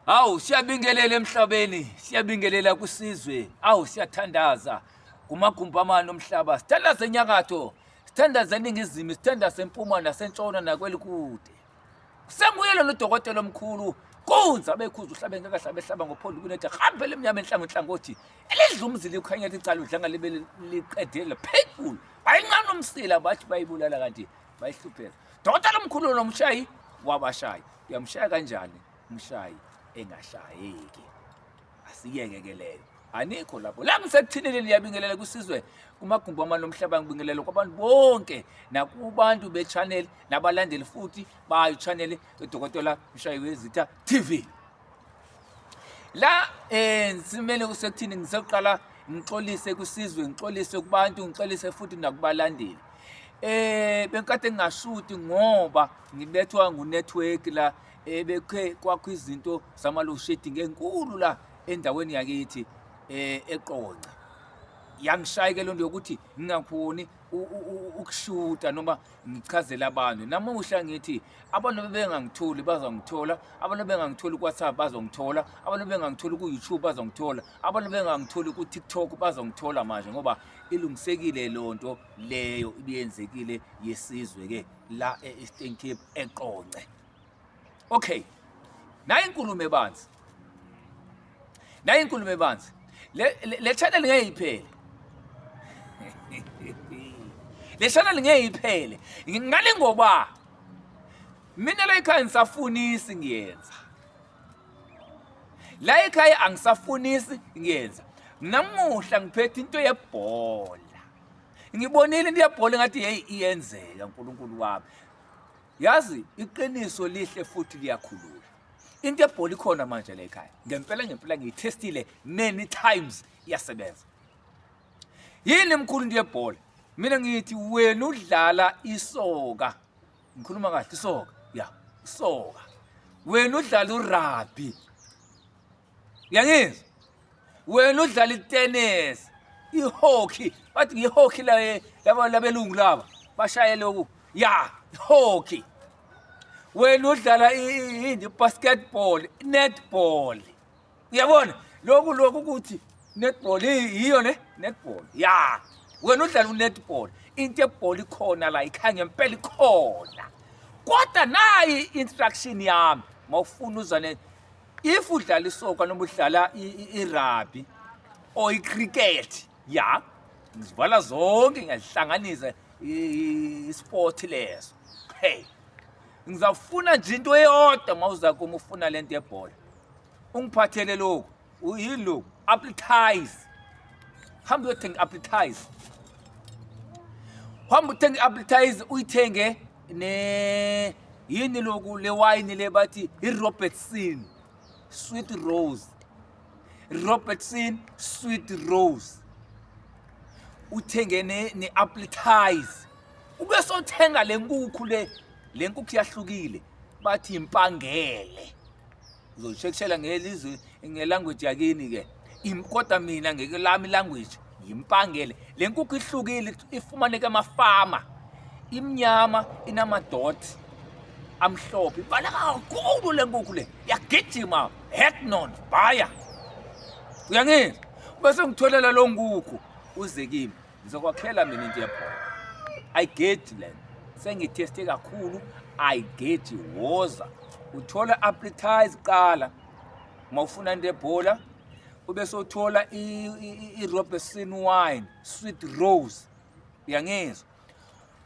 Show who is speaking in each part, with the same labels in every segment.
Speaker 1: Hawu siyabingelela emhlabeni, siyabingelela kwisizwe. Awu siyathandaza kumagumbi amane omhlaba. Sithandaza enyakatho, sithandaza eningizimu, sithandaza empuma nasentshona nakwelikude. Kusenguye lona udokotela omkhulu kunza bekhuza uhlabe ngeke ahlabe ehlaba ngophondo kunethe hambele emnyama enhlango nhlangothi elidla umzila ukhanya licala udlanga libe liqedele pitbull bayincane umsila bathi bayibulala kanti bayihlupheka dokotela omkhulu nomshayi wabashayi uyamshaya kanjani umshayi engashayeki asiyeke ke leyo anikho lapho la ngisekuthinile liyabingelela kusizwe kumagumbi amane omhlaba ngibingelela kwabantu bonke nakubantu be-channel nabalandeli futhi bayo channel udokotela mshayi wezitha TV la eh simele kusekuthini ngisoqala ngixolise kusizwe ngixolise kubantu ngixolise futhi nakubalandeli eh benkade ngingashuti ngoba ngibethwa ngunetwork la ebekhe kwakho izinto zama-load shedding enkulu la endaweni yakithi eh eqonce yangishaya ke lonto yokuthi ngingakhoni ukushuta noma ngichazele abantu namuhla ngithi abantu bebengangitholi bazongithola abantu bengangitholi ku-whatsapp bazongithola abantu bengangitholi ku-youtube bazongithola abantu bengangitholi ku-tiktok bazongithola manje ngoba ilungisekile loo nto leyo ibiyenzekile yesizwe-ke la e-eastern cape eqonce okay nayi inkulumo ebanzi nayi inkulumo ebanzi le le channel ngeke iphele le channel ngeke iphele ngale ngoba mina la ekhaya ngisafunisi ngiyenza la ekhaya angisafunisi ngiyenza namuhla ngiphethe into yebhola ngibonile into yebhola ngathi hey iyenzeka uNkulunkulu wami Yazi iqiniso lihle futhi liyakhulula. Into ebhola ikhona manje la ekhaya. Ngempela ngempela ngiyithestile many times iyasebenza. Yini mkhulu into yebhola? Mina ngithi wena udlala isoka. Ngikhuluma kahle isoka. Ya, isoka. Wena udlala urugby. Uyangizwa? Wena udlala itennis, ihockey, bathi ngihockey la eh, laba labelungu laba bashaye lokhu. Ya, hockey. Wena udlala yini basketball, netball. Uyabona? Lokhu lokhu ukuthi netball yiyo ne netball. Ya. Wena udlala unetball. Into ebhola ikhona la ikhanya ngempela ikhona. Kodwa nayi instruction yami mawufuna uzane if udlala isoka noma udlala irugby or icricket ya ngizivala zonke ngiyazihlanganisa isport leso hey ngizafuna nje into eyodwa uma uza kuma ufuna lento yebhola ungiphathele lokhu uyini lokhu appetize hamba uyothenga i-appetize hamba uthenga i-appetize uyithenge ne yini lokhu le wayini le bathi i-robertson sweet rose robertson sweet rose uthenge ne-appetize ube sothenga le nkukhu le le nkukhu yahlukile bathi impangele uzoyishekishela ngelizwe ngelanguage yakini ke kodwa mina ngeke lami language yimpangele le nkukhu ihlukile ifumaneka emafama imnyama inamadot amhlophe ibaleka kakhulu le nkukhu le yagijima hecknon bhaya uyangizwa bese ngitholela lo nkukhu uze kimi ngizokwakhela mina into yebhola ayigeji le sengitheste kakhulu ayigeji woza uthola appetize qala uma ufuna into yebhola ube sothola i-robertson wine sweet rose uyangizwa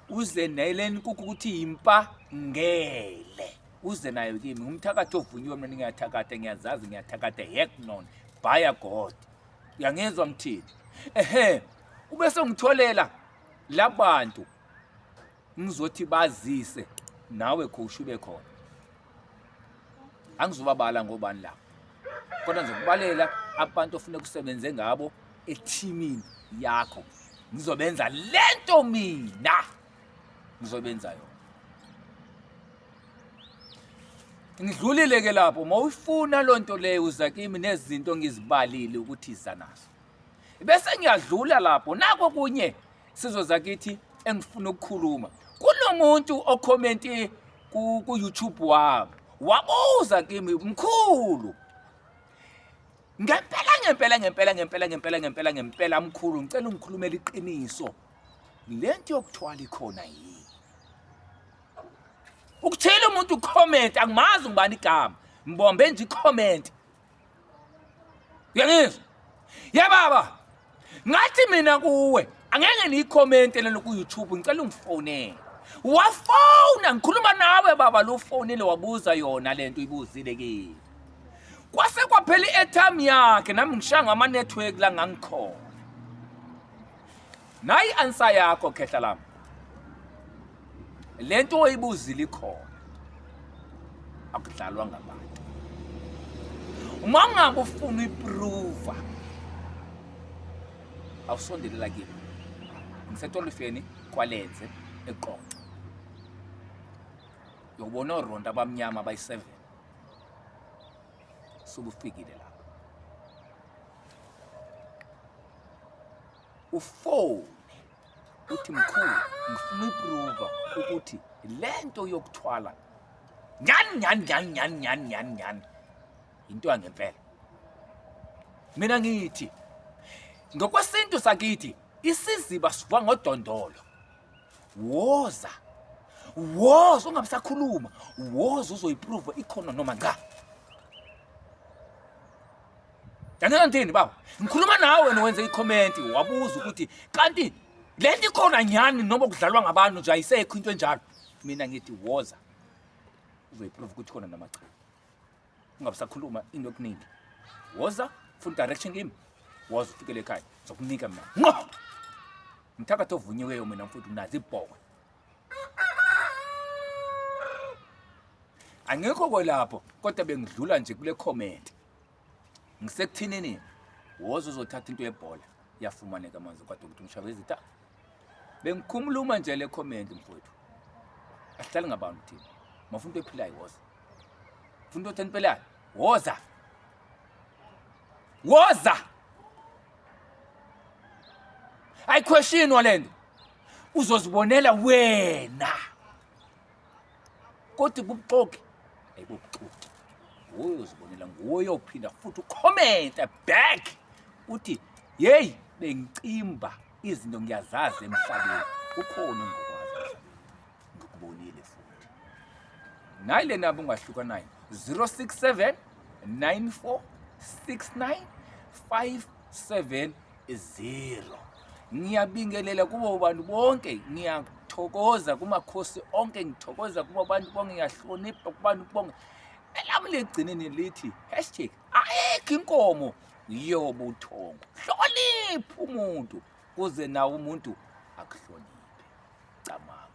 Speaker 1: uze nayo nkukhu ukuthi yimpa ngele uze nayo kimi ngumthakathi ovunyiwe mina ngiyathakatha ngiyazazi ngiyathakatha heck non baya god uyangizwa ngithini ehe ube sengitholela labantu ngizothi bazise nawe coach ube khona angizobabala ngobani lapho kodwa ngizokubalela abantu ofuna kusebenze ngabo ethimini yakho ngizobenza lento mina ngizobenza yona ngidlulile ke lapho mawufuna lonto leyo uza kimi nezinto ngizibalile ukuthi iza nazo bese ngiyadlula lapho nako kunye sizoza kithi engifuna ukukhuluma kunomuntu okhomenti ku-YouTube wami wabuza kimi mkhulu Ngempela ngempela ngempela ngempela ngempela ngempela ngempela mkhulu ngicela ungikhulumele iqiniso. Lento yokuthwala ikhona yini? Ukuthela umuntu ucomment angimazi ngubani igama. Ngibombe nje icomment. Uyangizwa? Ye baba. Ngathi mina kuwe angeke ngiyicommente lento ku YouTube ngicela ungifonele. Wafona ngikhuluma nawe baba lo fonile wabuza yona lento ibuzile kimi. Kwase kwaphela i-airtime yakhe nami ngishaya ngama network la ngangikhona. Nayi answer yakho khehla lami. Lento oyibuzile ikhona. Akudlalwa ngabantu. Uma ngabe ufuna iprova awusondelela kimi. Ngisetolifeni kwalenze eqonqo. Uyobona oronda abamnyama abayi-7. Subufikile lapho. Ufone uthi mkhulu ngifuna uyiprova ukuthi lento yokuthwala nyani nyani nyani nyani nyani nyani nyani into yangempela. Mina ngithi ngokwesintu sakithi isiziba sivuka ngodondolo. Woza woza ungabisakhuluma, woza uzoyiprova ikhona noma cha. Yangena ngithini baba? Ngikhuluma nawe wena wenze i-comment wabuza ukuthi kanti le nto ikhona nyani noma kudlalwa ngabantu nje ayisekho into enjalo. Mina ngithi woza uzoyiprove ukuthi khona noma cha. Ungabisakhuluma into okuningi. Woza funa direction kimi. Woza ufikele ekhaya ngizokunika mina. Ngqo! Mthakathi ovunyiweyo mina mfuthu nazi ibhokwe. Angikho kwelapho kodwa bengidlula nje kule comment. Ngisekuthinini woza uzothatha into yebhola yafumaneka manje kodwa ukuthi ngishaya izitha. Bengikhumuluma nje le comment mfowethu. Asihlali ngabantu thina. Mafuna into ephilayo woza. Ufuna into othempelayo woza. Woza. Ayiquestionwa lento. Uzozibonela wena. Kodwa kubuxoki ayibuxoki. Nguwe uyozibonela nguwe uyophinda futhi ucomment back uthi hey bengicimba izinto ngiyazazi emhlabeni ukhona ongokwazi emhlabeni ngikubonile futhi nayi le namba ungahluka nayo 067 94 69 570 ngiyabingelela kubo bantu bonke ngiyathokoza kumakhosi onke ngithokoza kubo bantu bonke ngiyahlonipha kubantu bonke elami legcineni lithi hashtag ayikho inkomo yobuthongo hlonipha umuntu kuze nawe umuntu akuhloniphe. Camanga.